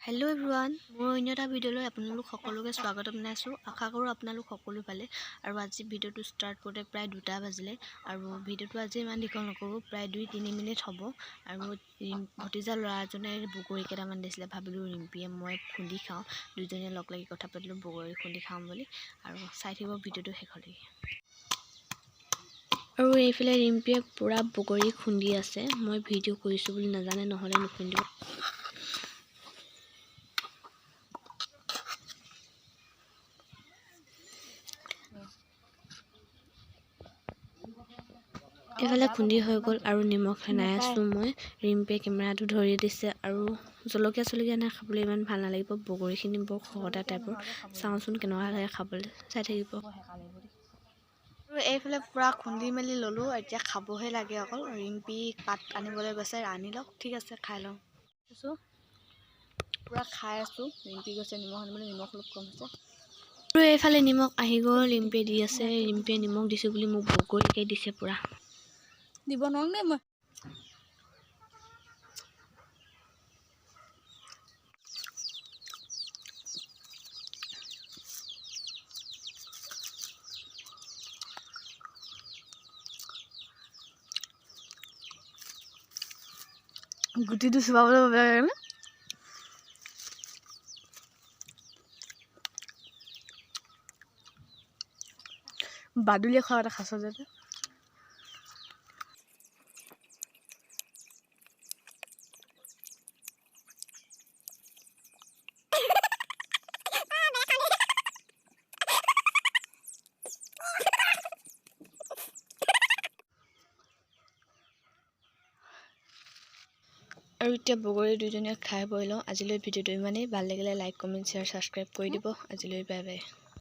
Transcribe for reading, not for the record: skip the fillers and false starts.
Hello' everyone, মোৰ অন্য এটা ভিডিঅ'লৈ আপোনালোক সকলোকে স্বাগতম জনাইছোঁ। আশা কৰোঁ আপোনালোক সকলো ভালে। আৰু আজি ভিডিঅ'টো ষ্টাৰ্ট কৰোঁতে প্ৰায় 2টা বাজিলে। আৰু ভিডিঅ'টো আজি ইমান দীঘল নকৰোঁ, প্ৰায় 2-3 মিনিট হ'ব। আৰু ভতিজা ল'ৰা এজনে বগৰী কেইটামান দিছিলে, ভাবিলোঁ ৰিম্পীয়ে মই খুন্দি খাওঁ। দুইজনীয়ে লগ লাগি কথা পাতিলোঁ বগৰী খুন্দি খাওঁ বুলি। আৰু চাই থাকিব ভিডিঅ'টো শেষলৈকে। আৰু এইফালে ৰিম্পীয়ে পূৰা বগৰী খুন্দি আছে। মই ভিডিঅ' কৰিছোঁ বুলি নাজানে, নহ'লে নুখুন্দিব। এইফালে খুন্দি হৈ গ'ল আৰু নিমখ সানি আছোঁ মই। ৰিম্পীয়ে কেমেৰাটো ধৰি দিছে। আৰু জলকীয়া চলকীয়া নাই, খাবলৈ ইমান ভাল নালাগিব। বগৰীখিনি বৰ খহটা টাইপৰ, চাওঁচোন কেনেকুৱা লাগে খাবলৈ, চাই থাকিব। আৰু এইফালে পূৰা খুন্দি মেলি ল'লোঁ, এতিয়া খাবহে লাগে অকল। ৰিম্পী পাত আনিবলৈ গৈছে, আনি লওক। ঠিক আছে, খাই লওঁ। পূৰা খাই আছোঁ। ৰিম্পী গৈছে নিমখ আনিবলৈ, নিমখ অলপ কম হৈছে। আৰু এইফালে নিমখ আহি গ'ল, ৰিম্পীয়ে দি আছে। ৰিম্পীয়ে নিমখ দিছোঁ বুলি মোক বগৰীকে দিছে পূৰা। দিব নোৱাৰোঁ দেই মই। গুটিটো চোবাবলৈ বেয়া লাগে নে? বাদুলিয়ে খোৱা এটা খাইছ যে। আৰু এতিয়া বগৰী দুইজনীয়ে খাই বৈ লওঁ। আজিলৈ ভিডিঅ'টো ইমানেই। ভাল লাগিলে লাইক, কমেণ্ট, শ্বেয়াৰ, ছাবস্ক্ৰাইব কৰি দিব। আজিলৈ বাই বাই।